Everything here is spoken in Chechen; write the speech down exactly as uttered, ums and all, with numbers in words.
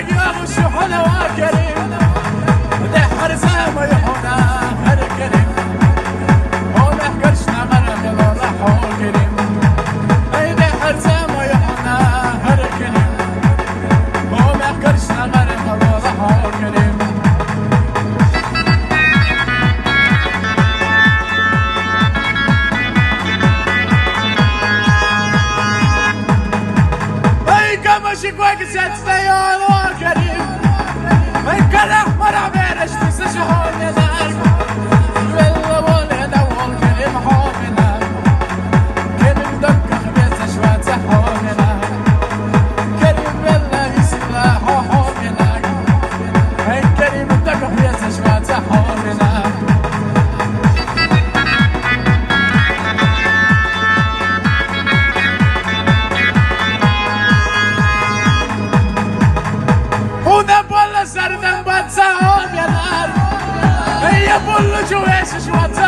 يا مش حلوة كريم، ده حرزة ما يهونا هر كريم. هو محكرش نغر هلو رحو كريم. أي ده حرزة ما يهونا هر كريم. هو محكرش نغر هلو رحو كريم. أي كما شكوك سيد سيار وكريم. أي كلا مرة بيرش تسجهون يدار. ولا ولا دول كريم حومنا. كريم دك خبيز شوات حومنا. كريم ولا يسلا حومنا. أي كريم دك خبيز شوات حومنا. هنا بولا سردن باتسا هومينار. هي بولو جويش شواتا